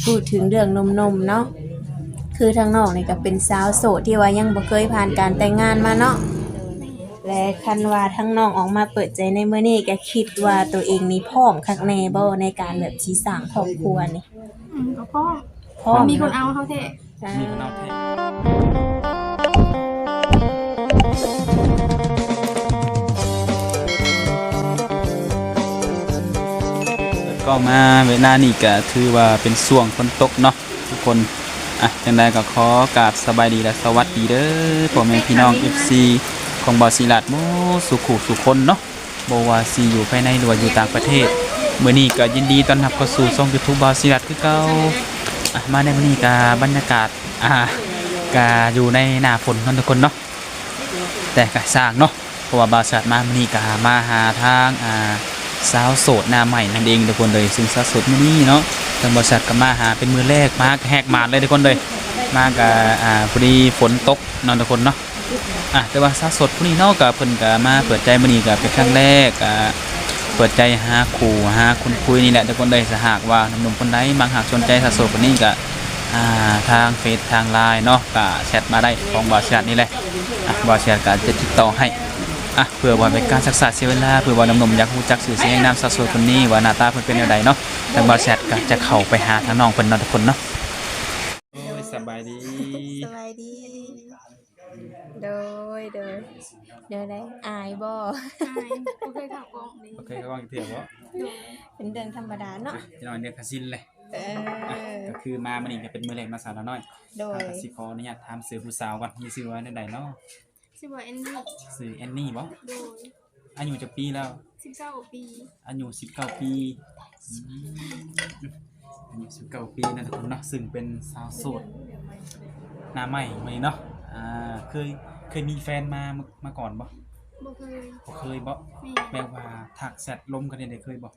ພູດເຖິງເລື່ອງໜຸ່ມໆເນາະ ຄືທາງນ້ອງນີ້ກໍເປັນສາວໂສດທີ່ວ່າຍັງບໍ່ເຄີຍຜ່ານການແຕ່ງງານມາເນາະ ແລະ ຄັນວ່າທາງນ້ອງອອກມາເປີດໃຈໃນມື້ນີ້ ກໍຄິດວ່າໂຕເອງນີ້ພ້ອມຄັກແນ່ບໍ່ ໃນການແບບຊິສ້າງຄອບຄົວນີ້? ອືມ ກໍພ້ອມ ພ້ອມ ມີຄົນເອົາເຮົາແທ້ ມີຄົນເອົາແທ້. ກໍມາເວລານີ້ກໍຖືວ່າເປັນຊ່ວງຝົນຕົກເນາະທຸກຄົນ. ອ່ະ ຈັ່ງໃດກໍຂໍກາບສະບາຍດີ ແລະ ສະຫວັດດີເດີ ພໍ່ແມ່ພີ່ນ້ອງ ເອັຟຊີ ຂອງບ່າວສີລັດ ໝົດສູ່ຄູ່ສູ່ຄົນເນາະ. ບໍ່ວ່າຊິຢູ່ພາຍໃນ ຫຼືວ່າຢູ່ຕ່າງປະເທດ, ມື້ນີ້ກໍຍິນດີຕ້ອນຮັບເຂົ້າສູ່ຊ່ອງຢູທູບບ່າວສີລັດຄືເກົ່າ. ອ່ະ ມາໃນມື້ນີ້ກໍບັນຍາກາດ ອ່າ ກໍຢູ່ໃນໜ້າຝົນເນາະທຸກຄົນເນາະ, ແຕ່ກໍຊ່າງເນາະ ເພາະວ່າບ່າວສີລັດມາມື້ນີ້ກໍມາຫາທາງ ອ່າ ສາວໂສດໜ້າໃໝ່ນັ້ນເອງທຸກຄົນເອີຍ. ຊຶ່ງສາວໂສດມື້ນີ້ເນາະ ທາງບ່າວສີລັດກໍມາຫາເປັນມື້ແລກ ມາກໍແຫກໝາດເລີຍທຸກຄົນເອີຍ. ມາກໍ ອ່າ ພໍດີຝົນຕົກເນາະທຸກຄົນເນາະ. ອ່ະ ແຕ່ວ່າສາວໂສດຜູ້ນີ້ເນາະ ກໍເພິ່ນກໍມາເປີດໃຈມື້ນີ້ ກໍເປັນຄັ້ງແລກ ກໍເປີດໃຈຫາຄູ່ຫາຄົນຄຸຍນີ້ແຫຼະທຸກຄົນເອີຍ. ຖ້າຫາກວ່າໜຸ່ມໆຄົນໃດມັກຫາກສົນໃຈສາວໂສດຄົນນີ້ ກໍ ອ່າ ທາງເຟສທາງໄລນ໌ເນາະ ກໍແຊັດມາໄດ້ຂອງບ່າວສິລັດນີ້ແຫຼະ. ອ່ະ ບ່າວສິລັດກໍຈະຕິດຕໍ່ໃຫ້ ອ່ະ ເພື່ອບໍ່ໃຫ້ເປັນການຊັກຊ້າເສຍເວລາ ເພື່ອວ່າໜຸ່ມໆຢາກຮູ້ຈັກຊື່ສຽງນາມສາວໂສດຄົນນີ້ ວ່າໜ້າຕາເພິ່ນເປັນແນວໃດເນາະ, ທາງບ່າວສິລັດກໍຈະເຂົ້າໄປຫາທາງນ້ອງເພິ່ນເນາະທຸກຄົນເນາະ. ໂອ້ຍ ສະບາຍດີ ສະບາຍດີ. ໂດຍ ໂດຍ ແນວໃດ ອາຍບໍ່? ອາຍ ບໍ່ເຄີຍເຂົ້າກ້ອງເດ້ ບໍ່ເຄີຍເຂົ້າກ້ອງຈັກເທື່ອບໍ່? ໂດຍ ເປັນເລື່ອງທຳມະດາເນາະ ອ່ະ ພີ່ນ້ອງເດີ ຄາຊິນເລີຍ. ເອີ ອ່ະ ກໍຄືມາມື້ນີ້ກໍເປັນມື້ແລກເນາະ ສາວນ້ອຍ. ໂດຍ ເຮົາກໍຊິຂໍອະນຸຍາດຖາມຊື່ຜູ້ສາວກ່ອນ ມີຊື່ວ່າແນວໃດເນາະ? ຊື່ວ່າແອນນີ ຊື່ແອນນີບໍ່? ໂດຍ ອາຍຸຈັກປີແລ້ວ? ສິບເກົ້າປີ ອາຍຸສິບເກົ້າປີ. ອືມ ອາຍຸສິບເກົ້າປີເນາະທຸກຄົນເນາະ ຊຶ່ງເປັນສາວໂສດໜ້າໃໝ່ມື້ນີ້ເນາະ. ອ່າ ເຄີຍ ເຄີຍມີແຟນມາ ມາກ່ອນບໍ່? ບໍ່ເຄີຍ ບໍ່ເຄີຍບໍ່? ແມ່ນ ແບບວ່າທັກແຊັດລົມກັນນີ້ເດ້ ເຄີຍບໍ່?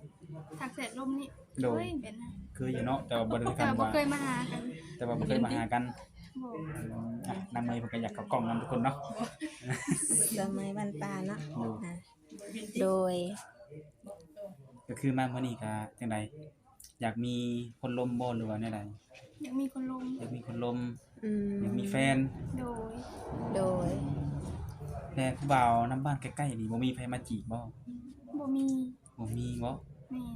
ທັກແຊັດລົມນີ້ ໂດຍ ເຄີຍ ແມ່ນນະ ເຄີຍຢູ່ເນາະ ແຕ່ວ່າບໍ່ໄດ້ ແຕ່ວ່າບໍ່ເຄີຍມາຫາກັນ ແຕ່ວ່າບໍ່ເຄີຍມາຫາກັນ. ບໍ່ ອືມ ອ່ະ ນາງເມຍເພິ່ນກໍຢາກເຂົ້າກ້ອງນຳທຸກຄົນເນາະ ສະໄໝບ້ານປ່າເນາະ. ໂດຍ ອ່ະ ໂດຍ ກໍຄືມາມື້ນີ້ກໍຈັ່ງໃດ ຢາກມີຄົນລົມບໍ່ ຫຼືວ່າແນວໃດ? ຢາກມີຄົນລົມ ຢາກມີຄົນລົມ. ອືມ ຢາກມີແຟນ. ໂດຍ ໂດຍ ແຕ່ຜູ້ບ່າວນຳບ້ານໃກ້ໆນີ້ ບໍ່ມີໃຜມາຈີບບໍ່? ບໍ່ມີ ບໍ່ມີບໍ່? ແມ່ນ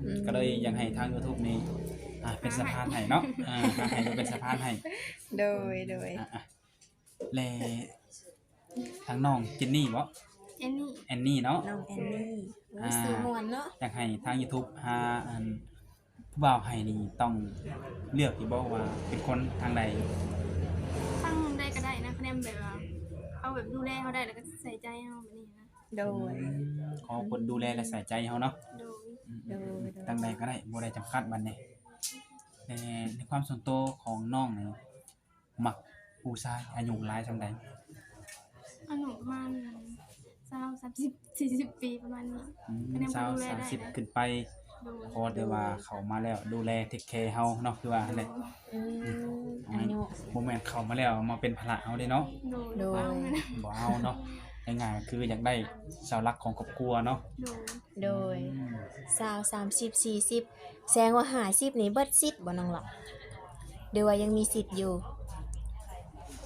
ອືມ ກໍເລີຍຢາກໃຫ້ທາງຢູທູບນີ້ ອ່າ ເປັນສະພານໃຫ້ເນາະ ອ່າ ໃຫ້ເປັນສະພານໃຫ້. ໂດຍ ໂດຍ ອ່າ ແລະ ທາງນ້ອງເຈນນີບໍ່? ແອນນີ ແອນນີເນາະ ນ້ອງແອນນີ. ໂອ້ຍ ອ່າ ຊື່ມ່ວນເນາະ. ຢາກໃຫ້ທາງຢູທູບຫາ ອັນ ຜູ້ບ່າວໃຫ້ນີ້ ຕ້ອງເລືອກຢູ່ບໍ່ວ່າເປັນຄົນທາງໃດ? ທາງໃດກໍໄດ້ນະ ຄະແນນແບບວ່າເຂົາແບບດູແລເຮົາໄດ້ ແລ້ວກໍໃສ່ໃຈເຮົາແບບນີ້ນະ. ໂດຍ ອືມ ຂໍຄົນດູແລ ແລະ ໃສ່ໃຈເຮົາເນາະ. ໂດຍ ອືມ ໂດຍ ໂດຍ ທາງໃດກໍໄດ້ ບໍ່ໄດ້ຈຳກັດບັດນີ້. ແຕ່ໃນຄວາມສ່ວນຕົວຂອງນ້ອງນີ້ ມັກຜູ້ຊາຍອາຍຸຫຼາຍສ່ຳໃດ? ອາຍຸປະມານຊາວ ສາມສິບ ສີ່ສິບປີປະມານນີ້. ອືມ ຊາວ ສາມສິບຂຶ້ນໄປ. ໂດຍ ຂໍແຕ່ວ່າເຂົ້າມາແລ້ວດູແລເທກແຄເຮົາເນາະ ຄືວ່າຫັ້ນແຫຼະ. ອືມ ອືມ ອາຍຸ ບໍ່ແມ່ນເຂົ້າມາແລ້ວມາເປັນພາລະເຮົາເດ້ເນາະ. ໂດຍ ໂດຍ ບໍ່ເອົາເນາະ ງ່າຍໆກໍຄືຢາກໄດ້ເສົາຫຼັກຂອງຄອບຄົວເນາະ. ໂດຍ ໂດຍ ອືມ ຊາວ ສາມສິບ ສີ່ສິບ ແສດງວ່າຫ້າສິບນີ້ເບິດສິດບໍ່ນ້ອງຫຼ້າ ຫຼືວ່າຍັງມີສິດຢູ່?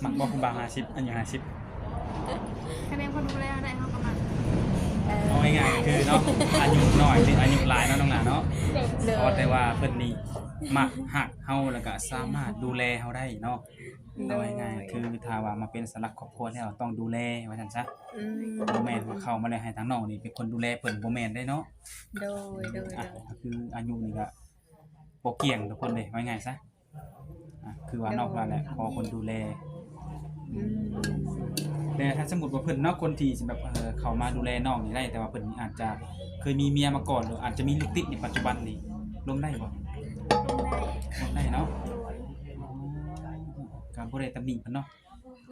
ມັກບໍ່ຜູ້ບ່າວຫ້າສິບ ອາຍຸຫ້າສິບ? ຄະແນນເຂົາດູແລເຮົາໄດ້ເຮົາກໍມັກ. ເອີ ເອົາງ່າຍໆຄືເນາະ ອາຍຸນ້ອຍຫຼືອາຍຸຫຼາຍເນາະນ້ອງຫຼ້າເນາະ. ໂດຍ ຂໍແຕ່ວ່າເພິ່ນນີ້ມັກຮັກເຮົາ ແລ້ວກໍສາມາດດູແລເຮົາໄດ້ເນາະ. ໂດຍ ເອົາງ່າຍໆຄືຖ້າວ່າມາເປັນເສົາຫຼັກຄອບຄົວແລ້ວຕ້ອງດູແລວ່າຊັ້ນຊະ. ອືມ ບໍ່ແມ່ນວ່າເຂົ້າມາແລ້ວໃຫ້ທາງນ້ອງນີ້ເປັນຄົນດູແລເພິ່ນ ບໍ່ແມ່ນເດ້ເນາະ. ໂດຍ ໂດຍ ອ່ະ ໂດຍ ກໍຄືອາຍຸນີ້ກໍບໍ່ກ່ຽງທຸກຄົນເດ້ ເວົ້າງ່າຍໆຊະ. ອ່ະ ຄືວ່ານ້ອງວ່າແຫຼະ ໂດຍ ຂໍຄົນດູແລ. ອືມ ແຕ່ຖ້າສົມມຸດວ່າເພິ່ນເນາະ ຄົນທີ່ຊິແບບ ເອີ ເຂົ້າມາດູແລນ້ອງນີ້ໄດ້ ແຕ່ວ່າເພິ່ນອາດຈະເຄີຍມີເມຍມາກ່ອນ ຫຼືອາດຈະມີລູກຕິດໃນປັດຈຸບັນນີ້ ລົມໄດ້ບໍ່? ລົມໄດ້ ລົມໄດ້ເນາະ. ໂດຍ ກໍບໍ່ໄດ້ຕຳໜິເພິ່ນເນາະ.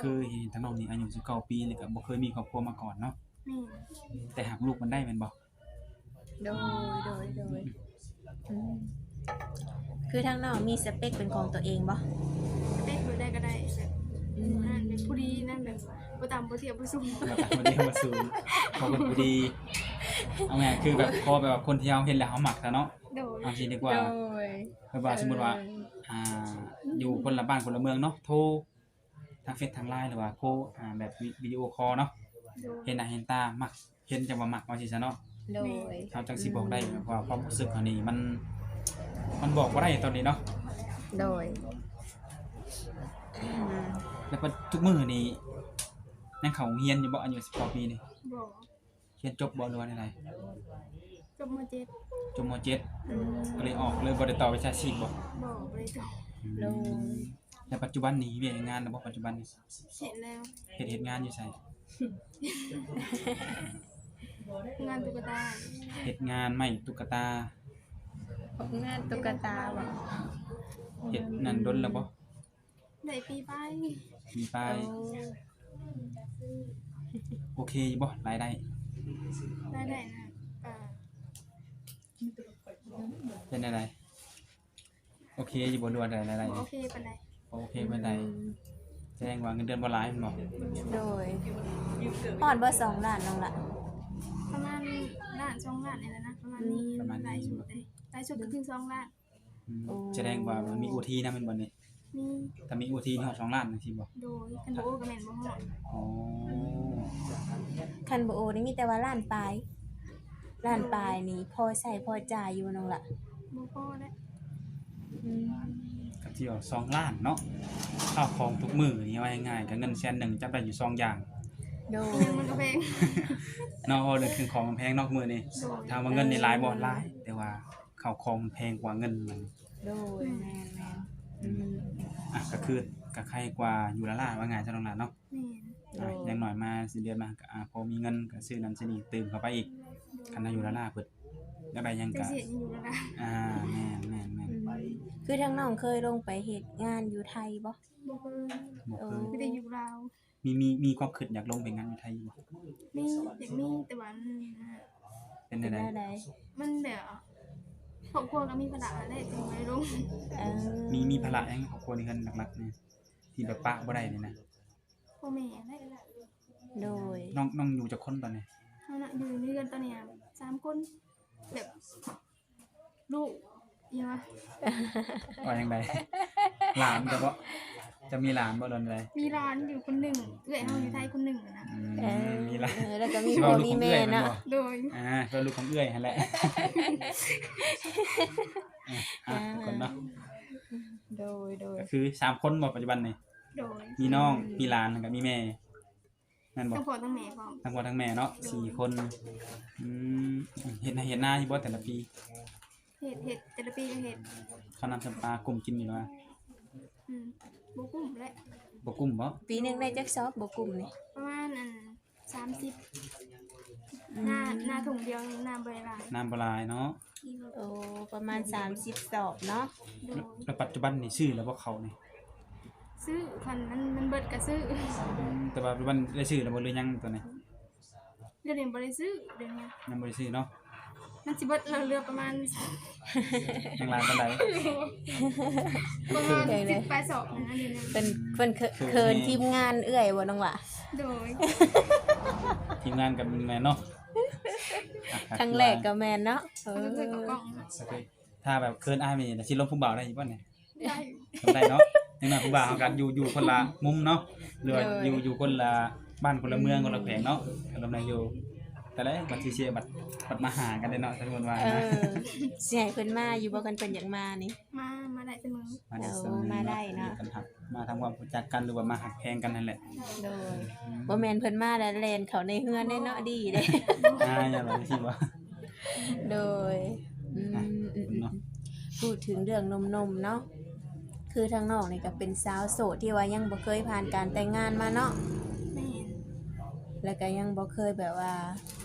ຄືເຫັນທາງນ້ອງນີ້ອາຍຸສິບເກົ້າປີ ແລ້ວກໍບໍ່ເຄີຍມີຄອບຄົວມາກ່ອນເນາະ. ແມ່ນ ແຕ່ຮັກລູກມັນໄດ້ແມ່ນບໍ່? ໂດຍ ໂດຍ ໂດຍ ອືມ ຄືທາງນ້ອງມີສະເປັກເປັນຂອງຕົວເອງບໍ່? ສະເປັກແບບໃດກໍໄດ້ ແບບ ອືມ ອັນນັ້ນແບບຜູ້ດີນັ້ນ ແບບບໍ່ຕ່ຳບໍ່ເທຍບໍ່ສູງ ບໍ່ຕ່ຳບໍ່ເທຍບໍ່ສູງ ຂໍຄົນຜູ້ດີ. ເອົາແມ່ນຄືແບບ ຂໍແບບວ່າຄົນທີ່ເຮົາເຫັນແລ້ວເຮົາມັກຊະເນາະ. ໂດຍ ເອົາຊີ້ດີກວ່າ. ໂດຍ ແບບວ່າ ເອີ ສົມມຸດວ່າ ອ່າ ຢູ່ຄົນລະບ້ານຄົນລະເມືອງເນາະ ໂທທາງເຟສທາງໄລນ໌ ຫຼືວ່າໂທ ອ່າ ແບບວິ ວິດີໂອຄໍເນາະ ໂດຍ ເຫັນໜ້າເຫັນຕາ ມັກ ເຫັນຈັ່ງວ່າມັກ ວ່າຊີ້ຊະເນາະ. ໂດຍ ແມ່ນ ເຮົາຈັ່ງຊິບອກໄດ້ ອືມ ເພາະວ່າຄວາມຮູ້ສຶກເຮົານີ້ມັນ ມັນບອກບໍ່ໄດ້ຕອນນີ້ເນາະ. ໂດຍ ແລ້ວປະ ທຸກມື້ນີ້ຍັງເຂົ້າໂຮງຮຽນຢູ່ບໍ່? ອາຍຸສິບເກົ້າປີນີ້ ບໍ່ ຮຽນຈົບບໍ່ ຫຼືວ່າແນວໃດ? ຈົບ ມ.ເຈັດ ຈົບ ມ.ເຈັດ ອືມ ກໍເລີຍອອກ ເລີຍບໍ່ໄດ້ຕໍ່ວິຊາຊີບບໍ່? ບໍ່ ບໍ່ໄດ້ຕໍ່. ອືມ ໂດຍ ແລ້ວປັດຈຸບັນນີ້ເຮັດວຽກເຮັດງານແລ້ວບໍ່? ປັດຈຸບັນນີ້ ເຮັດແລ້ວ ເຮັດ ເຮັດງານຢູ່ໃສ? ງານຕຸກກະຕາ ເຮັດງານໄມ້ຕຸກກະຕາ ງານຕຸກກະຕາບໍ່? ເຮັດນັ້ນດົນແລ້ວບໍ່? ໄດ້ປີປາຍ ປີປາຍ. ໂອ້ ໂອເຄຢູ່ບໍ່ ລາຍໄດ້? ລາຍໄດ້ນະ ກໍ ເປັນແນວໃດ? ໂອເຄຢູ່ບໍ່ ຫຼືວ່າໃດ ລາຍໄດ້? ບໍ່ໂອເຄປານໃດ. ບໍ່ໂອເຄປານໃດ. ອືມ ສະແດງວ່າເງິນເດືອນບໍ່ຫຼາຍແມ່ນບໍ່? ໂດຍ ຮອດບໍ່ສອງລ້ານນ້ອງລະ? ປະມານລ້ານສອງລ້ານນີ້ແຫຼະນະ ປະມານນີ້. ອືມ ປະມານນີ້ ຫຼາຍສຸດເດ້ ຫຼາຍສຸດກໍຄືສອງລ້ານ. ອືມ ໂອ້ ສະແດງວ່າມັນມີໂອທີນຳແມ່ນບໍ່ນີ້? ມີ ຖ້າມີໂອທີຮອດສອງລ້ານຈັ່ງຊີ້ບໍ່? ໂດຍ ຄັນບໍ່ໂອກໍແມ່ນບໍ່ຮອດ. ອໍ ຄັນບໍ່ໂອນີ້ມີແຕ່ວ່າລ້ານປາຍ. ລ້ານປາຍນີ້ພໍໃຊ້ພໍຈ່າຍຢູ່ບໍ່ນ້ອງລະ? ບໍ່ພໍແຫຼະ. ອືມ ກໍຊິວ່າສອງລ້ານເນາະ ຂ້າວຂອງທຸກມື້ນີ້ ເວົ້າງ່າຍໆ ກໍເງິນແສນໜຶ່ງຈັບໄດ້ຢູ່ສອງຢ່າງ. ໂດຍ ອີ່ຫຍັງມັນກໍແພງເນາະ ເວົ້າເລື່ອງເຄື່ອງຂອງມັນແພງເນາະມື້ນີ້. ໂດຍ ຖາມວ່າເງິນນີ້ຫຼາຍບໍ່? ຫຼາຍ ແຕ່ວ່າ ເຂົ້າຂອງມັນແພງກວ່າເງິນມັນ. ໂດຍ ແມ່ນໆ ອືມ ອືມ ອ່ະ ກໍຄື ກໍໄຄກວ່າຢູ່ລະລາ ວ່າງ່າຍຊະນ້ອງຫຼານເນາະ. ແມ່ນ ອ່ະ ໂດຍ ຢ່າງໜ້ອຍມາສິ້ນເດືອນມາກໍ ອ່າ ພໍມີເງິນກໍຊື້ນັ້ນຊື້ນີ້ຕື່ມເຂົ້າໄປອີກ. ໂດຍ ຄັນເຮົາຢູ່ລະລາເພິ່ນຢາກໄດ້ຫຍັງກໍ ຈັ່ງຊີ້ຢູ່ລະລາ ອ່າ ແມ່ນໆໆ ອືມ ຄືທາງນ້ອງເຄີຍລົງໄປເຮັດງານຢູ່ໄທບໍ່? ບໍ່ເຄີຍ ບໍ່ເຄີຍ ເອີ ມີແຕ່ຢູ່ລາວ. ມີ ມີ ມີຄວາມຄິດຢາກລົງໄປເຮັດງານຢູ່ໄທຢູ່ບໍ່? ມີ ຢາກມີ ແຕ່ວ່າມັນ ເປັນແນວໃດ? ເປັນແນວໃດ? ມັນແບບ ຄອບຄົວກໍມີພາລະແຫຼະ ຈຶ່ງບໍ່ໄດ້ລົງ. ເອີ ມີ ມີພາລະຫຍັງໃນຄອບຄົວນີ້ ເຮືອນຫຼັກໆນີ້ ທີ່ແບບປະບໍ່ໄດ້ນີ້ນະ? ພໍ່ແມ່ແຫຼະ. ໂດຍ ນ້ອງ ນ້ອງຢູ່ຈັກຄົນຕອນນີ້? ເຮົານະ ຢູ່ໃນເຮືອນຕອນນີ້ສາມຄົນ ແບບ ລູກ ອີຫຍັງວະ ວ່າຈັ່ງໃດ? ຫຼານກໍບໍ່ ຈະມີຫຼານບໍ່ ຫຼືໃດ? ມີຫຼານຢູ່ຄົນໜຶ່ງ ເອື້ອຍເຮົາຢູ່ໄທຄົນໜຶ່ງນະ. ອືມ ເອີ ມີຫຼານ ເອີ ແລ້ວກໍມີພໍ່ມີແມ່ເນາະ. ໂດຍ ອ່າ ກໍລູກຂອງເອື້ອຍຫັ້ນແຫຼະ. ອ່າ ອ່າ ທຸກຄົນເນາະ. ໂດຍໆ ກໍຄືສາມຄົນບໍ່ ປັດຈຸບັນນີ້? ໂດຍ ມີນ້ອງ ອືມ ມີຫຼານ ແລ້ວກໍມີແມ່. ແມ່ນບໍ່? ທັງພໍ່ທັງແມ່ພ້ອມ. ທັງພໍ່ທັງແມ່ເນາະ ສີ່ຄົນ. ອືມ ເຮັດໄຮ່ເຮັດນາຢູ່ບໍ່ແຕ່ລະປີ? ເຮັດ ເຮັດ ແຕ່ລະປີກໍເຮັດ. ເຂົ້ານ້ຳຊຳປາກຸ້ມກິນຢູ່ບໍ່? ອືມ ບໍ່ກຸ້ມແຫຼະ. ບໍ່ກຸ້ມບໍ່? ປີໜຶ່ງໄດ້ຈັກສອບບໍ່ກຸ້ມນີ້? ປະມານ ອັນ ສາມສິບ. ອືມ ນາ ນາທົ່ງດຽວ ນາບໍ່ໄດ້ຫຼາຍ ນ້ຳບໍ່ຫຼາຍເນາະ. ໂອ້ ປະມານສາມສິບສອບເນາະ. ໂດຍ ແລ້ວປັດຈຸບັນນີ້ຊື້ແລ້ວບໍ່ເຂົ້ານີ້? ຊື້ ຄັນມັນ ມັນເບິດກໍຊື້. ອືມ ແຕ່ວ່າປັດຈຸບັນໄດ້ຊື້ແລ້ວບໍ່ ຫຼືຍັງຕອນນີ້? ດຽວນີ້ບໍ່ໄດ້ຊື້ ດຽວນີ້ຍັງບໍ່ໄດ້ຊື້ເນາະ. ມັນຊິເບິດແລ້ວ ເຫຼືອປະມານ ຍັງຫຼາຍປານໃດ? ປະມານສິບປາຍສອບຫັ້ນນະ. ເພິ່ນ ເພິ່ນເຂີນທີມງານເອື້ອຍບໍ່ນ້ອງຫຼ້າ? ໂດຍ ທີມງານກໍແມ່ນເນາະ. ຄັ້ງແລກກໍແມ່ນເນາະ. ເອີ ເພິ່ນກໍເຂີນກັບກ້ອງ. ໂອເຄ ຖ້າແບບເຂີນອ້າຍແມ່ນີ້ ຊິລົມຜູ້ບ່າວໄດ້ຢູ່ບໍ່ນີ້? ໄດ້ ໄດ້ເນາະ. ຢ່າງໜ້ອຍຜູ້ບ່າວເຮົາກໍຢູ່ ຢູ່ຄົນລະມຸມເນາະ ຫຼືວ່າ ໂດຍ ຢູ່ ຢູ່ຄົນລະບ້ານ ຄົນລະເມືອງ ອືມ ຄົນລະແຂວງເນາະ ກໍລົມໄດ້ຢູ່. ແຕ່ລະບັດຊິເສຍ ບັດ ບັດມາຫາກັນເດ້ເນາະ ສົມມຸດວ່າ ເອີ ນະ ຊິໃຫ້ເພິ່ນມາຢູ່ບໍ່ ຄັນເພິ່ນຢາກມານີ້? ມາ ມາໄດ້ເສມີ. ມາໄດ້ເສມີ ໂອ້ ມາໄດ້ເນາະ ເນາະ ກັນຮັກ ມາທຳຄວາມຮູ້ຈັກກັນ ຫຼືວ່າມາຮັກແພງກັນຫັ້ນແຫຼະ. ໂດຍ ອືມ ບໍ່ແມ່ນເພິ່ນມາແລ້ວແລ່ນເຂົ້າໃນເຮືອນເດ້ເນາະ ດີເດ້. ອ່າ ຢ່າວ່າຈັ່ງຊີ້ບໍ່. ໂດຍ ອືມ ອ່ະ ອືມ ເນາະ ອືມ ອືມ ພູດເຖິງເລື່ອງໜຸ່ມໆເນາະ ຄືທາງນ້ອງນີ້ກໍເປັນສາວໂສດທີ່ວ່າຍັງບໍ່ເຄີຍຜ່ານການແຕ່ງງານມາເນາະ. ແມ່ນ ແລ້ວກໍຍັງບໍ່ເຄີຍແບບວ່າ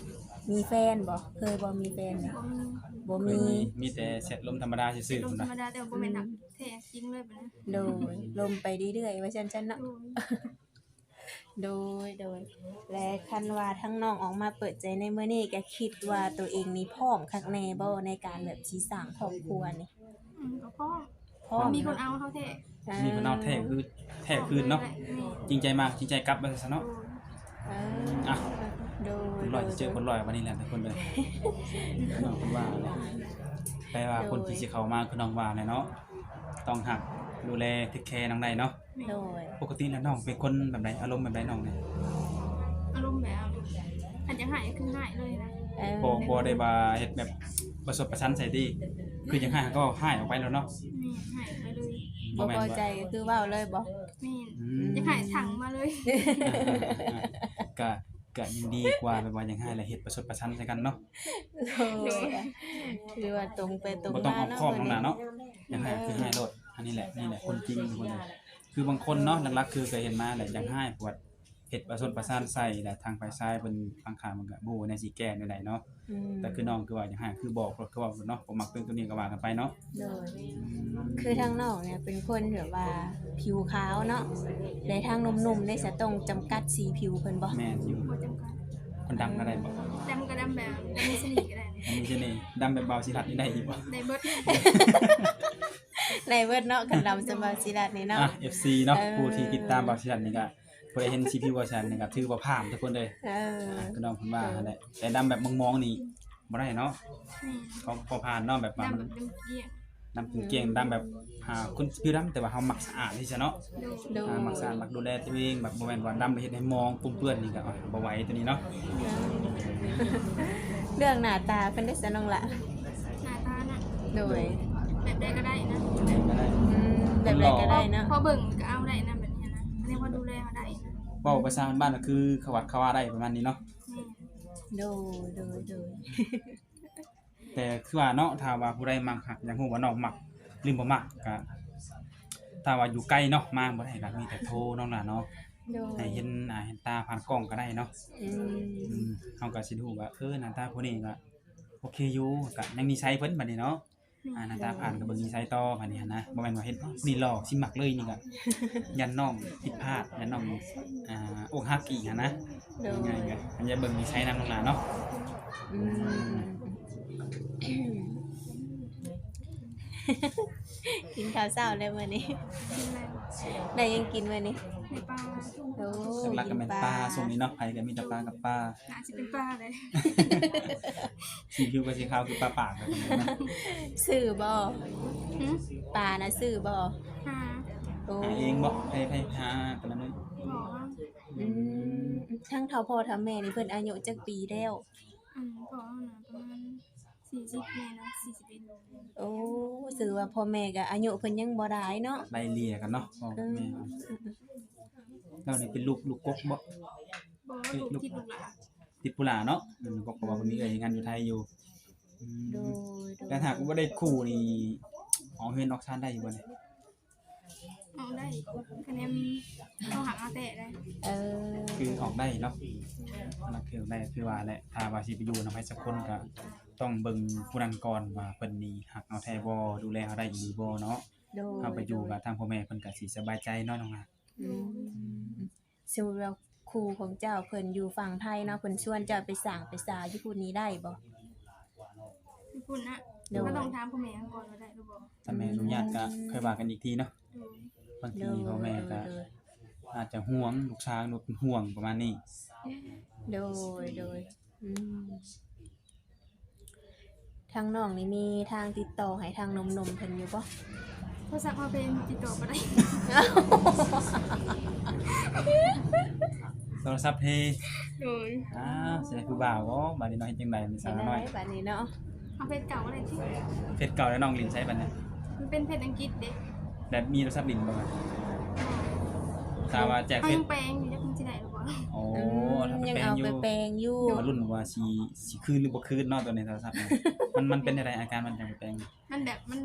ມີແຟນບໍ່? ເຄີຍບໍ່ ມີແຟນນີ້? ບໍ່ມີ ບໍ່ມີ ບໍ່ມີ ມີແຕ່ແຊັດລົມທຳມະດາຊື່ໆ ແຊັດລົມທຳມະດາ ແຕ່ວ່າບໍ່ແມ່ນ ອືມ ຮັກແທ້ຈິງເລີຍບັດນີ້. ໂດຍ ລົມໄປເລື້ອຍໆ ວ່າຊັ້ນໆເນາະ. ໂດຍ ໂດຍ ໂດຍ ແລະ ຄັນວ່າທາງນ້ອງອອກມາເປີດໃຈໃນມື້ນີ້ ກໍຄິດວ່າຕົວເອງນີ້ພ້ອມຄັກແນ່ບໍ່ ໃນການແບບຊິສ້າງຄອບຄົວນີ້? ອືມ ກໍພ້ອມ ພ້ອມ ມີຄົນເອົາເຮົາແທ້. ອ່າ ມີຄົນເອົາແທ້ ຄືແທ້ຄືນເນາະ. ແມ່ນ ຈິງໃຈມາ ຈິງໃຈກັບ ວ່າຊັ້ນເນາະ. ໂດຍ ອ່ະ ໂດຍ ຄົນຫຼ້ອຍຊິເຈີຄົນຫຼ້ອຍບັດນີ້ແຫຼະ ທຸກຄົນເດີ. ນ້ອງເພິ່ນວ່າ ແປວ່າ ໂດຍ ຄົນທີ່ຊິເຂົ້າມາ ຄືນ້ອງວ່າແຫຼະເນາະ. ຕ້ອງຮັກ ດູແລ ເທກແຄນ້ອງໄດ້ເນາະ. ໂດຍ ປົກກະຕິແລ້ວນ້ອງເປັນຄົນແບບໃດ? ອາລົມແບບໃດນ້ອງນີ້? ອາລົມແບບ ຄັນຢາກຮ້າຍກໍຄືຮ້າຍເລີຍນະ. ເອີ ບໍ່ ບໍ່ໄດ້ວ່າເຮັດແບບປະຊົດປະຊັນໃສ່ຕິ? ຄືຢາກຮ້າຍກໍຮ້າຍອອກໄປໂລດເນາະ. ແມ່ນ ຮ້າຍອອກໄປເລີຍ. ບໍ່ພໍໃຈກໍຄືເວົ້າເລີຍບໍ່? ແມ່ນ ອືມ ຢາກຮ້າຍທັງມາເລີຍ. ກະ ກະຍັງດີກວ່າແບບວ່າຢາກຮ້າຍແລ້ວເຮັດປະຊົດປະຊັນໃສ່ກັນເນາະ. ໂດຍ ໂດຍ ຄືວ່າຕົງໄປຕົງມາເນາະ ບໍ່ຕ້ອງອ້ອມຄ້ອມນ້ອງຫຼ້າເນາະ. ເພິ່ນ ຢາກຮ້າຍກໍຄືຮ້າຍໂລດ. ອັນນີ້ແຫຼະ ນີ້ແຫຼະຄົນຈິງທຸກຄົນເອີຍ. ຄືບາງຄົນເນາະ ຫຼັກໆຄືກໍເຫັນມາແຫຼະ ຢາກຮ້າຍ ປວດເຮັດປະຊົດປະຊັນໃສ່ ແລະທາງຝ່າຍຊາຍເພິ່ນບາງຄັ້ງເພິ່ນກໍບໍ່ຮູ້ວ່າແນວຊິແກ້ແນວໃດເນາະ. ອືມ ແຕ່ຄືນ້ອງຄືວ່າຢາກຮ້າຍຄືບອກໂລດ ຄືເວົ້າໂລດເນາະ. ບໍ່ມັກເລື່ອງໂຕນີ້ກໍວ່າກັນໄປເນາະ. ໂດຍ ອືມ ຄືທາງນ້ອງນີ້ເປັນຄົນແບບວ່າຜິວຂາວເນາະ ແລະທາງໜຸ່ມໆເດ ຈະຕ້ອງຈຳກັດສີຜິວເພິ່ນບໍ່? ແມ່ນຢູ່ ບໍ່ຈຳກັດ. ຄົນດຳກໍໄດ້ບໍ່? ດຳກໍດຳແບບ ດຳມີສະເໜ່ກໍໄດ້. ດຳມີສະເໜ່ ດຳແບບບ່າວສີລັດນີ້ໄດ້ອີກບໍ່? ໄດ້ເບິດ ໄດ້ເບິດເນາະ ຄັນດຳສ່ຳບ່າວສີລັດນີ້ເນາະ. ອ່ະ ເອັຟຊີເນາະ ເອີ ຜູ້ທີ່ຕິດຕາມບ່າວສີລັດນີ້ກໍ ຜູ້ໃດເຫັນສີຜິວບ່າວສີລັດນີ້ກໍຖືວ່າຜ່ານທຸກຄົນເລີຍ. ເອີ ອ່າ ຄືນ້ອງເພິ່ນວ່າຫັ້ນແຫຼະ ແຕ່ດຳແບບມອງໆນີ້ບໍ່ໄດ້ເນາະ. ອືມ ເຂົາບໍ່ຜ່ານເນາະ ແບບວ່າມັນ ດຳແບບ ດຳກ້ຽງ ດຳແບບ ອ່າ ຄົນຜິວດຳ ແຕ່ວ່າເຮົາມັກສະອາດຊີ້ຊະເນາະ. ໂດຍ ອ່າ ມັກສະອາດ ມັກດູແລຕົວເອງ ແບບບໍ່ແມ່ນວ່າດຳແລ້ວເຮັດໃຫ້ມອງປົມເປື້ອນນີ້ກໍ ໂອ້ຍ ບໍ່ໄຫວຕົວນີ້ເນາະ. ເລື່ອງໜ້າຕາເພິ່ນເດຊະນ້ອງຫຼ້າ? ໜ້າຕານະ ໂດຍ ແບບໃດກໍໄດ້ນະ. ແບບໃດກໍໄດ້ ອືມ ແບບໃດກໍໄດ້ເນາະ ພໍເບິ່ງກໍເອົາໄດ້ນະ ແບບນີ້ນະ ອັນນີ້ພໍດູແລເຮົາໄດ້ນະ. ເວົ້າພາສາບ້ານໆກໍຄືຂະຫວັດຂະວາໄດ້ປະມານນີ້ເນາະ. ແມ່ນ ໂດຍ ໂດຍ ໂດຍ ແຕ່ຄືວ່າເນາະ ຖ້າວ່າຜູ້ໃດມັກຮັກ ຢາກຮູ້ວ່ານ້ອງມັກຫຼືບໍ່ມັກ ກະ ຖ້າວ່າຢູ່ໄກເນາະ ມາບໍ່ໄດ້ ກະມີແຕ່ໂທນ້ອງຫຼ້າເນາະ. ໂດຍ ໃຫ້ເຫັນໜ້າເຫັນຕາຜ່ານກ້ອງກໍໄດ້ເນາະ. ອືມ ອືມ ເຮົາກໍຊິຮູ້ວ່າ ເອີ ໜ້າຕາຜູ້ນີ້ກໍໂອເຄຢູ່ ກໍຍັງນິໄສເພິ່ນບັດນີ້ເນາະ. ອືມ ອ່າ ໜ້າຕາຜ່ານກໍເບິ່ງນິໄສຕໍ່ບັດນີ້ຫັ້ນນະ ບໍ່ແມ່ນວ່າເຫັນນີ້ຫຼໍ່ຊິມັກເລີຍ ນີ້ກໍຢ້ານນ້ອງຜິດພາດ ຢ້ານນ້ອງ ອ່າ ອົກຫັກອີກຫັ້ນນະ. ໂດຍ ງ່າຍໆ ກໍອັນຢ່າເບິ່ງນິໄສນຳນ້ອງຫຼ້າເນາະ. ອືມ ກິນເຂົ້າເຊົ້າແລ້ວມື້ນີ້? ກິນແລ້ວ. ໄດ້ຫຍັງກິນມື້ນີ້? ໄດ້ປາ. ໂອ້ ຫຼັກໆກໍແມ່ນປາ ຊ່ວງນີ້ເນາະ ໃຜກໍມີແຕ່ປາກັບປາ. ໜ້າຊິເປັນປາເດ້. ສີຜິວກໍສີຂາວຄືປາປາກ. ຊື້ບໍ່? ຫື? ປານະຊື້ບໍ່? ຫາ. ໂອ້ ຫາເອງບໍ່? ໃຜ ໃຜຫາແຕ່ລະມື້? ບໍ່. ອືມ ອືມ ທາງເຖົ້າພໍ່ເຖົ້າແມ່ນີ້ເພິ່ນອາຍຸຈັກປີແລ້ວ? ອັນພໍ່ເຮົານະປະມານສີ່ສິບ ແມ່ນະສີ່ສິບເອັດ. ໂອ້ ຖືວ່າພໍ່ແມ່ກໍອາຍຸເພິ່ນຍັງບໍ່ຫຼາຍເນາະ ໄລ່ເລ່ຍກັນເນາະ ພໍ່ກັບແມ່. ເອີ ເອີ ເອີ ເຈົ້ານີ້ເປັນລູກ ລູກກົກບໍ່? ບໍ່ ເອີ ລູກ ລູກ ຕິດລູກຫຼ້າ ຕິດຜູ້ຫຼ້າເນາະ. ອືມ ອືມ ກໍເພາະວ່າເພິ່ນມີເອື້ອຍເຮັດງານຢູ່ໄທຢູ່. ອືມ ໂດຍ ໂດຍ ແຕ່ຖ້າຫາກບໍ່ໄດ້ຄູ່ນີ້ ອອກເຮືອນອອກຊານໄດ້ຢູ່ບໍ່ນີ້? ອອກໄດ້ ຄະແນນເຂົາຫາມາແຕ່ໄດ້. ເອີ ຄືອອກໄດ້ເນາະ ລະຄືໄດ້ ຄືວ່າແຫຼະ ຖ້າວ່າຊິໄປຢູ່ນຳໃຜສັກຄົນ ກໍຕ້ອງເບິ່ງຜູ້ນັ້ນກ່ອນວ່າເພິ່ນນີ້ຮັກເຮົາແທ້ບໍ່ ດູແລເຮົາໄດ້ອີ່ຫຼີບໍ່ເນາະ. ໂດຍ ເຮົາໄປຢູ່ ໂດຍ ກັບທາງພໍ່ແມ່ເພິ່ນກໍຊິສະບາຍໃຈເນາະນ້ອງນະ. ອືມ ອືມ ສົມມຸດວ່າຄູ່ຂອງເຈົ້າເພິ່ນຢູ່ຝັ່ງໄທເນາະ ເພິ່ນຊວນເຈົ້າໄປສ້າງໄປສາຢູ່ພຸ້ນນີ້ໄດ້ບໍ່? ຢູ່ພຸ້ນນະ ໂດຍ ກໍຕ້ອງຖາມພໍ່ແມ່ເຮົາກ່ອນວ່າໄດ້ຫຼືບໍ່. ຖ້າແມ່ອະນຸຍາດກໍ ອືມ ຄ່ອຍວ່າກັນອີກທີເນາະ. ໂດຍ ບາງທີ ໂດຍ ພໍ່ແມ່ກໍ ໂດຍ ອາດຈະຫ່ວງລູກສາວ ຫຼືເປັນຫ່ວງປະມານນີ້. ໂດຍ ໂດຍ ອືມ ທາງນ້ອງນີ້ມີທາງຕິດຕໍ່ໃຫ້ທາງໜຸ່ມໆເພິ່ນຢູ່ບໍ່? ໂທລະສັບເຮົາເພ ຕິດຕໍ່ບໍ່ໄດ້. ໂທລະສັບເພ. ໂດຍ ອ້າວ ຊິໄດ້ຜູ້ບ່າວບໍ່ບາດນີ້ເນາະ? ເຮັດຈັ່ງໃດນີ້ສາວນ້ອຍ ເຮັດຈັ່ງໃດບາດນີ້ເນາະ? ເອົາເຟສເກົ່າກໍໄດ້ຕິ. ເຟສເກົ່າແລ້ວນ້ອງຫຼິ້ນໃສບາດນີ້? ມັນເປັນເຟສອັງກິດເດ້. ແບບມີໂທລະສັບຫຼິ້ນບໍ່? ຖ້າວ່າແຈກເຟສ ເຮົາຍັງແປງຢູ່ ຈັກມັນຊິໄດ້ຫຼືບໍ່. ໂອ້ ອືມ ຍັງເອົາໄປແປງຢູ່ ມາລຸ້ນວ່າຊິ ຊິຄືນຫຼືບໍ່ຄືນເນາະ ໂຕນີ້ໂທລະສັບນີ້. ມັນ ມັນເປັນຈັ່ງໃດ ອາການມັນຈັ່ງໄປແປງ? ມັນແບບ ມັນ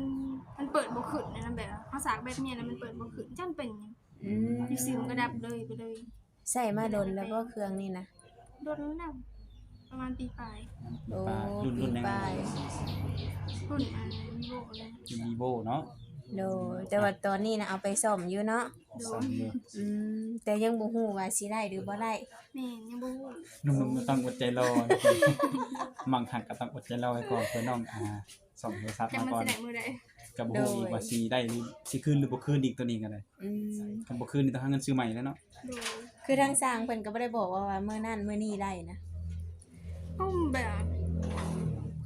ມັນເປີດບໍ່ຂຶ້ນນະ ແບບເຮົາສາກແບດເມຍແລ້ວມັນເປີດບໍ່ຂຶ້ນ ຈັ່ງເປັນຫຍັງ. ອືມ ຢູ່ຊື່ມັນກໍດັບເລີຍໄປເລີຍ. ໃຊ້ມາດົນແລ້ວບໍ່ເຄື່ອງນີ້ນະ? ດົນແລ້ວ ປະມານປີປາຍ. ໂອ້ ລຸ້ນ ລຸ້ນຫຍັງ? ປີປາຍ ລຸ້ນອັນ ວີໂວແຫຼະ. ວີໂວເນາະ. ໂດຍ ແຕ່ວ່າຕອນນີ້ນະເອົາໄປສ້ອມຢູ່ເນາະ. ໂດຍ ສ້ອມຢູ່. ອືມ ແຕ່ຍັງບໍ່ຮູ້ວ່າຊິໄດ້ຫຼືບໍ່ໄດ້. ແມ່ນ ຍັງບໍ່ຮູ້. ໜຸ່ມໆກໍຕ້ອງອົດໃຈລໍ ມັກຮັກກໍຕ້ອງອົດໃຈລໍໄວ້ກ່ອນ ເພື່ອນ້ອງ ອ່າ ສ້ອມໂທລະສັບມາກ່ອນ ຈັກມັນຊິໄດ້ມື້ໃດ. ກໍບໍ່ຮູ້ອີກວ່າຊິໄດ້ຫຼື ຊິຄືນຫຼືບໍ່ຄືນອີກ ໂຕນີ້ກໍໄດ້. ອືມ ຄັນບໍ່ຄືນນີ້ຕ້ອງຫາເງິນຊື້ໃໝ່ແລ້ວເນາະ. ໂດຍ ຄືທາງຊ່າງເພິ່ນກໍບໍ່ໄດ້ບອກວ່າ ວ່າມື້ນັ້ນມື້ນີ້ໄດ້ນະ. ເຮົາແບບ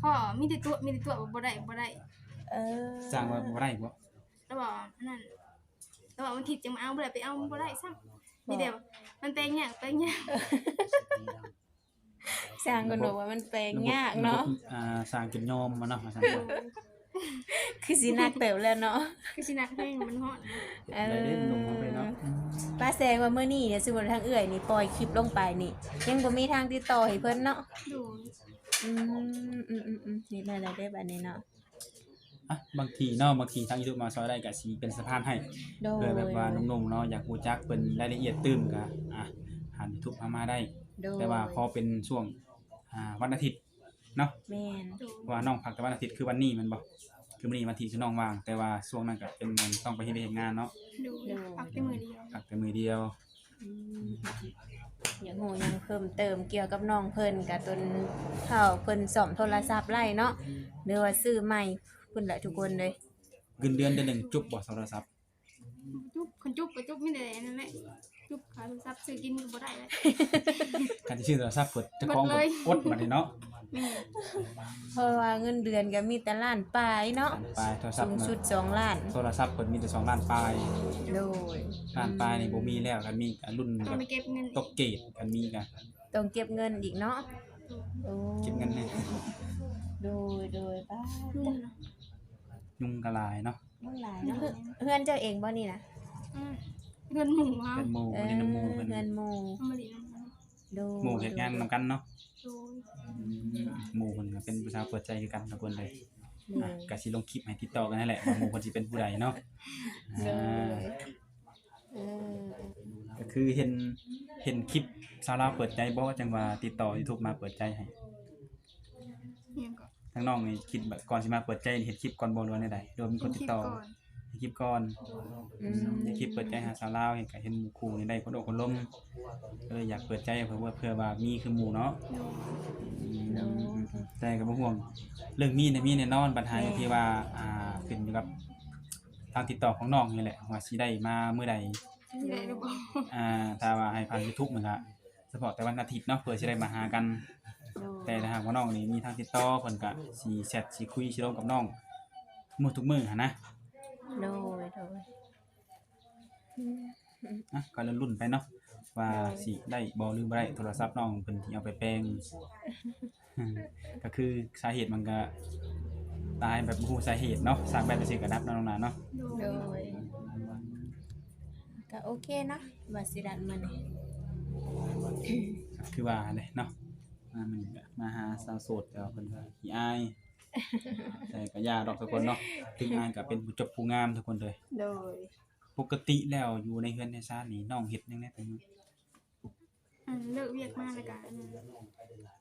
ເຂົາມີແຕ່ຕົວະ ມີແຕ່ຕົວະວ່າບໍ່ໄດ້ ບໍ່ໄດ້. ເອີ ຊ່າງວ່າບໍ່ໄດ້ບໍ່? ລະ ວ່າອັນນັ້ນ ແຕ່ວ່າວັນທິດຈັ່ງມາເອົາ ບໍ່ໄດ້ໄປເອົາ ມັນບໍ່ໄດ້ຊ້ຳ ມີແຕ່ວ່າມັນແປງຍາກ ແປງຍາກ. ຊ່າງກໍບອກວ່າມັນແປງຍາກເນາະ ລະບົບ ລະບົບ ອ່າ ສ້າງຈົນຍອມມາເນາະ ວ່າຊັ້ນ ຄືຊິໜັກເຕີບແລ້ວເນາະ ຄືຊິໜັກແຮງ ມັນຮ້ອນ ເອີ ໄດ້ເດ້ ໜຸ່ມເຮົາໄດ້ເນາະ ອືມ ປາແສງວ່າມື້ນີ້ເນຍ ສົມມຸດທາງເອື້ອຍນີ້ປ່ອຍຄລິບລົງໄປນີ້ ຍັງບໍ່ມີທາງຕິດຕໍ່ໃຫ້ເພິ່ນເນາະ ໂດຍ ອືມ ອືມໆໆ ນີ້ແຫຼະເດ້ບັດນີ້ເນາະ ອ່ະ ບາງທີເນາະ ບາງທີທາງຢູທູບມາຊ່ອຍໄດ້ກະຊິເປັນສະພານໃຫ້ ໂດຍ ເພື່ອແບບວ່າໜຸ່ມໆເນາະ ຢາກຮູ້ຈັກເພິ່ນລາຍລະອຽດຕື່ມກະ ອ່ະ ຜ່ານຢູທູບເຮົາມາໄດ້ ໂດຍ ແຕ່ວ່າຂໍເປັນຊ່ວງ ອ່າ ວັນອາທິດເນາະ ແມ່ນ ເພາະວ່ານ້ອງພັກແຕ່ວັນອາທິດ ຄືວັນນີ້ແມ່ນບໍ່? ຄືມື້ນີ້ວັນທີທີ່ນ້ອງວ່າງ ແຕ່ວ່າຊ່ວງນັ້ນກະເປັນ ຕ້ອງໄປເຮັດວຽກເຮັດງານເນາະ ໂດຍ ໂດຍ ພັກແຕ່ມື້ດຽວ ພັກແຕ່ມື້ດຽວ ອືມ ຢາກຮູ້ຫຍັງເພີ່ມເຕີມກ່ຽວກັບນ້ອງເພິ່ນ ກະຕົນເທົ່າເພິ່ນສ້ອມໂທລະສັບໄດ້ເນາະ ຫຼືວ່າຊື້ໃໝ່ພຸ້ນແຫຼະທຸກຄົນເລີຍ ເງິນເດືອນເດືອນໜຶ່ງຈຸບບໍ່ໂທລະສັບ? ຈຸບ ຄັນຈຸບກໍຈຸບມີແຕ່ນັ້ນແຫຼະ ຈຸບຄ່າໂທລະສັບ ຊື້ກິນກໍບໍ່ໄດ້ແລ້ວ ຄັນຊິຊື້ໂທລະສັບເພິ່ນ ເຈົ້າຂອງເພິ່ນ ໝົດເລີຍ ອົດບັດນີ້ເນາະ ແມ່ນ ເພາະວ່າເງິນເດືອນກໍມີແຕ່ລ້ານປາຍເນາະ ລ້ານປາຍ ໂທລະສັບ ສູງສຸດສອງລ້ານ ໂທລະສັບເພິ່ນມີແຕ່ສອງລ້ານປາຍ ໂດຍ ລ້ານປາຍນີ້ບໍ່ມີແລ້ວ ຄັນມີກໍລຸ້ນ ຕ້ອງໄປເກັບເງິນ ຕົກເກຣດ ຄັນມີກໍ ຕ້ອງເກັບເງິນອີກເນາະ ໂອ້ ເກັບເງິນແດ່ ໂດຍ ໂດຍ ປ້າ ຍຸງກໍຫຼາຍເນາະ ຍັງຫຼາຍເນາະ ເຮືອນ ເຮືອນເຈົ້າເອງບໍ່ນີ້ນະ? ອືມ ເຮືອນໝູ່ເຮົາ ເຮືອນໝູ່ ເອີ ມາຫຼິ້ນນຳໝູ່ເພິ່ນ ເຮືອນໝູ່ ໂດຍ ໝູ່ເຮັດງານນຳກັນເນາະ ໂດຍ ອືມ ໝູ່ເພິ່ນກໍເປັນຜູ້ສາວເປີດໃຈຄືກັນທຸກຄົນເລີຍ ໂດຍ ອ່ະ ກະຊິລົງຄລິບໃຫ້ຕິດຕໍ່ກັນຫັ້ນແຫຼະ ວ່າໝູ່ເພິ່ນຊິເປັນຜູ້ໃດເນາະ ໂດຍ ອ່າ ເອີ ກໍຄືເຫັນ ເຫັນຄລິບສາວລາວເປີດໃຈບໍ່ ຈັ່ງວ່າຕິດຕໍ່ຢູທູບມາເປີດໃຈໃຫ້ ຫຍັງກໍ ທາງນ້ອງນີ້ຄິດແບບກ່ອນຊິມາເປີດໃຈນີ້ ເຮັດຄລິບກ່ອນບໍ່ ຫຼືວ່າແນວໃດ ຫຼືວ່າມີຄົນຕິດຕໍ່? ເຮັດຄລິບກ່ອນ ອືມ ເຮັດຄລິບເປີດໃຈຫາສາວລາວ ເຫັນກະເຫັນໝູ່ຄູ່ນີ້ໄດ້ຄົນໂອ້ຄົນລົມ ກໍເລີຍຢາກເປີດໃຈ ເພື່ອ ເພື່ອວ່າມີຄືໝູ່ເນາະ ໂດຍ ອືມ ໂດຍ ແຕ່ກໍບໍ່ຫ່ວງ ເລື່ອງມີນະມີແນ່ນອນ ບັນຫາ ແມ່ນ ຢູ່ທີ່ວ່າ ອ່າ ຂຶ້ນຢູ່ກັບທາງຕິດຕໍ່ຂອງນ້ອງນີ້ແຫຼະ ວ່າຊິໄດ້ມາມື້ໃດ ຊິໄດ້ຫຼືບໍ່ ອ່າ ຖ້າວ່າໃຫ້ຜ່ານຢູທູບມັນກະ ສະເພາະແຕ່ວັນອາທິດເນາະ ເພື່ອຊິໄດ້ມາຫາກັນ ໂດຍ ແຕ່ຖ້າຫາກວ່ານ້ອງນີ້ມີທາງຕິດຕໍ່ ເພິ່ນກະຊິແຊັດ ຊິຄຸຍ ຊິລົມກັບນ້ອງມື້ທຸກມື້ຫັ້ນນະ ໂດຍ ໂດຍ ອ່ະ ກໍລຸ້ນໆໄປເນາະ ວ່າ ໂດຍ ຊິໄດ້ບໍ່ ຫຼືບໍ່ໄດ້ ໂທລະສັບນ້ອງເພິ່ນທີ່ເອົາໄປແປງ ກໍຄືສາເຫດມັນກໍຕາຍແບບບໍ່ຮູ້ສາເຫດເນາະ ສາກແບດໄປຊື່ກໍດັບເນາະ ນ້ອງນາເນາະ ໂດຍ ໂດຍ ກໍໂອເຄເນາະ ວ່າຊິດັດມື້ນີ້ ຄືວ່າແຫຼະເນາະ ມາມື້ນີ້ກໍມາຫາສາວໂສດ ແຕ່ວ່າເພິ່ນກໍຂີ້ອາຍ ແຕ່ກໍຢ່າດອກທຸກຄົນເນາະ ເຖິງອາຍກໍເປັນຜູ້ຈົບຜູ້ງາມທຸກຄົນເລີຍ ໂດຍ ປົກກະຕິແລ້ວຢູ່ໃນເຮືອນໃນຊານນີ້ ນ້ອງເຮັດຫຍັງແດ່ແຕ່ມື້? ອັນເລີກວຽກມາແລ້ວກະ ອັນ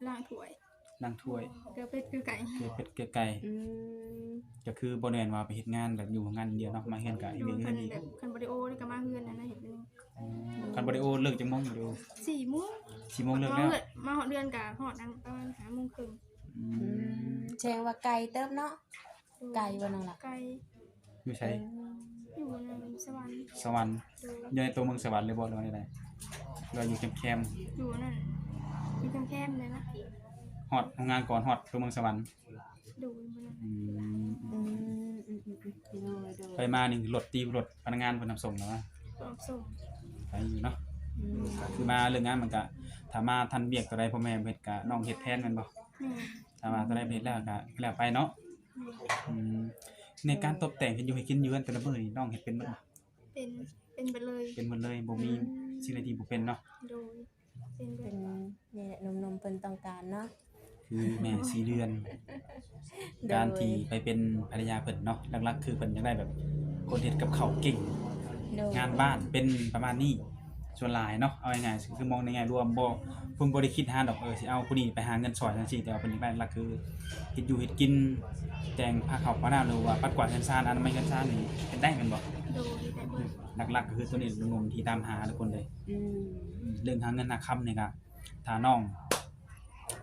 ລ້າງຖ້ວຍ ລ້າງຖ້ວຍ ເກືອເປັດເກືອໄກ່ ເກືອເປັດເກືອໄກ່ ອືມ ກໍຄືບໍ່ແມ່ນວ່າໄປເຮັດງານແບບຢູ່ໂຮງງານຢ່າງດຽວເນາະ ມາເຮືອນກະເຮັດວຽກເຮືອນອີກ ຄັນບໍ່ໄດ້ໂອກໍມາເຮືອນຫັ້ນນະ ເຮັດວຽກ ອືມ ຄັນບໍ່ໄດ້ໂອເລີກຈັກໂມງ? ບໍ່ໄດ້ໂອ ສີ່ໂມງ ສີ່ໂມງເລີກແລ້ວ ມາຮອດເຮືອນກະຮອດອັນປະມານຫ້າໂມງເຄິ່ງ ອືມ ອືມ ແສດງວ່າໄກເຕີບເນາະ ໄກບໍ່ນ້ອງລະ? ໄກ ຢູ່ໃສ? ເອີ ຢູ່ໃນສະຫວັນ ສະຫວັນ ໂດຍ ຢູ່ໃນຕົວເມືອງສະຫວັນເລີຍບໍ່ ຫຼືວ່າໃດ ຫຼືວ່າຢູ່ແຄມໆ? ຢູ່ນັ້ນ ຢູ່ແຄມໆເລີຍນະ ຮອດໂຮງງານກ່ອນຮອດຕົວເມືອງສະຫວັນ ໂດຍ ອືມ ອືມ ອືມ ອືມ ໂດຍ ໂດຍ ໄປມານີ້ລົດຕິ ລົດພະນັກງານເພິ່ນຮັບສົ່ງແລ້ວຫວາ? ຮັບສົ່ງ ໄປຢູ່ເນາະ ອືມ ກໍຄືມາເລີກງານມັນກະ ຖ້າມາທັນວຽກຕົວໃດພໍ່ແມ່ເຮັດກະນ້ອງເຮັດແທນແມ່ນບໍ່? ແມ່ນ ຖ້າວ່າຕົວໃດເຮັດແລ້ວກໍແລ້ວໄປເນາະ ອືມ ໃນການຕົບແຕ່ງເຮັດຢູ່ເຮັດກິນຢູ່ເຮືອນແຕ່ລະມື້ນີ້ ນ້ອງເຮັດເປັນເບິດບໍ່? ເປັນ ເປັນເບິດເລີຍ ເປັນເບິດເລີຍ ບໍ່ມີ ອືມ ສິ່ງໃດທີ່ບໍ່ເປັນເນາະ ໂດຍ ເປັນເບິດ ເປັນ ນີ້ແຫຼະ ໜຸ່ມໆເພິ່ນຕ້ອງການເນາະ ຄືແມ່ສີ່ເດືອນ ໂດຍ ການທີ່ໄປເປັນພັນລະຍາເພິ່ນເນາະ ຫຼັກໆຄືເພິ່ນຢາກໄດ້ແບບຄົນເຮັດກັບເຂົ້າເກັ່ງ ໂດຍ ງານບ້ານເປັນ ປະມານນີ້ ສ່ວນຫຼາຍເນາະ ເອົາງ່າຍໆ ຄືມອງໃນແງ່ລວມ ບໍ່ ເພິ່ນບໍ່ໄດ້ຄິດຫາດອກ ເອີ ຊິເອົາຜູ້ນີ້ໄປຫາເງິນຊ່ອຍຈັ່ງຊີ້ ແຕ່ວ່າເພິ່ນຢາກໄດ້ຫຼັກໆຄືເຮັດຢູ່ເຮັດກິນ ແຕ່ງພາເຂົ້າພານ້ຳ ຫຼືວ່າປັດກວາດເຮືອນຊານ ອະນາໄມເຮືອນຊານນີ້ເຮັດໄດ້ແມ່ນບໍ່? ໂດຍ ເຮັດໄດ້ເບິດ ຫຼັກໆກໍຄືໂຕນີ້ ໜຸ່ມໆທີ່ຕາມຫາທຸກຄົນເລີຍ ອືມ ເລື່ອງຫາເງິນຫາຄຳນີ້ກໍ ຖ້ານ້ອງ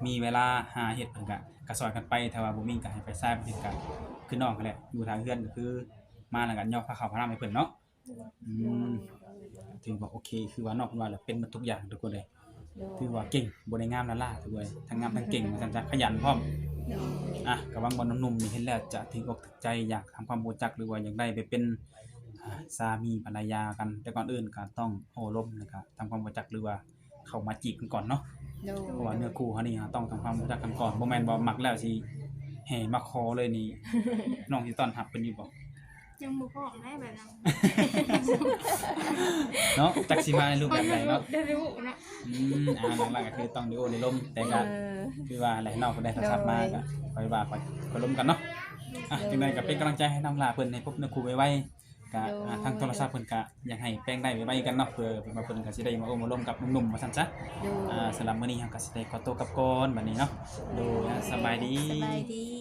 ມີເວລາຫາເຮັດ ເພິ່ນກໍ ກໍຊ່ອຍກັນໄປ ຖ້າວ່າບໍ່ມີກໍໃຫ້ໄປຊາຍ ເພິ່ນກໍຄືນ້ອງຫັ້ນແຫຼະ ຢູ່ຖ້າເຮືອນ ກໍຄືມາແລ້ວກໍຍໍພາເຂົ້າພານ້ຳໃຫ້ເພິ່ນເນາະ ອືມ ຖືວ່າໂອເຄ ຄືວ່ານ້ອງເພິ່ນວ່າແຫຼະ ເປັນໝົດທຸກຢ່າງທຸກຄົນເລີຍ ໂດຍ ຖືວ່າເກັ່ງ ບໍ່ໄດ້ງາມລ້າໆທຸກຄົນເລີຍ ທັງງາມທັງເກັ່ງ ວ່າຊັ້ນຊະ ຂະຫຍັນພ້ອມ ໂດຍ ອ່ະ ກໍຫວັງວ່າໜຸ່ມໆນີ້ເຫັນແລ້ວຈະຖືກອົກຖືກໃຈ ຢາກທຳຄວາມຮູ້ຈັກ ຫຼືວ່າຢາກໄດ້ໄປເປັນ ອ່າ ສາມີພັນລະຍາກັນ ແຕ່ກ່ອນອື່ນກໍຕ້ອງໂອ້ລົມ ແລ້ວກໍທຳຄວາມຮູ້ຈັກ ຫຼືວ່າເຂົ້າມາຈີບກັນກ່ອນເນາະ. ໂດຍ ເພາະວ່າເນື້ອຄູ່ເຮົານີ້ ເຮົາຕ້ອງທຳຄວາມຮູ້ຈັກກັນກ່ອນ ບໍ່ແມ່ນວ່າມັກແລ້ວຊິແຫ່ມາຂໍເລີຍນີ້ ນ້ອງຊິຕ້ອນຮັບເພິ່ນຢູ່ບໍ່? ຍັງບໍ່ພ້ອມໃດ໋ແບບນັ້ນ ເນາະ ຈັກຊິມາໃນຮູບແບບໃດເນາະ. ໄດ້ຮູ້ເນາະ ອືມ ອ່າ ຫຼັກໆກໍຄືຕ້ອງໄດ້ໂອ້ໄດ້ລົມ ແຕ່ກໍ ເອີ ຄືວ່າແຫຼະ ນ້ອງເພິ່ນໄດ້ໂທລະສັບມາ ໂດຍ ກໍຄ່ອຍວ່າ ຄ່ອຍ ຄ່ອຍລົມກັນເນາະ. ອ່ະ ໂດຍ ຈັ່ງໃດກໍເປັນກຳລັງໃຈໃຫ້ນ້ອງຫຼ້າເພິ່ນ ໃຫ້ພົບເນື້ອຄູ່ໄວໆ ກະ ໂດຍ ອ່າ ທາງໂທລະສັບເພິ່ນກະຢາກໃຫ້ແປງໄດ້ໄວໆກັນເນາະ ເພື່ອວ່າເພິ່ນກະຊິໄດ້ມາໂອ້ມາລົມກັບໜຸ່ມໆ ວ່າຊັ້ນຊະ. ໂດຍ ອ່າ ສຳລັບມື້ນີ້ເຮົາກະຊິໄດ້ຂໍຕົວກັບກ່ອນບັດນີ້ເນາະ. ໂດຍ ໂດຍ ສະບາຍດີ ສະບາຍດີ.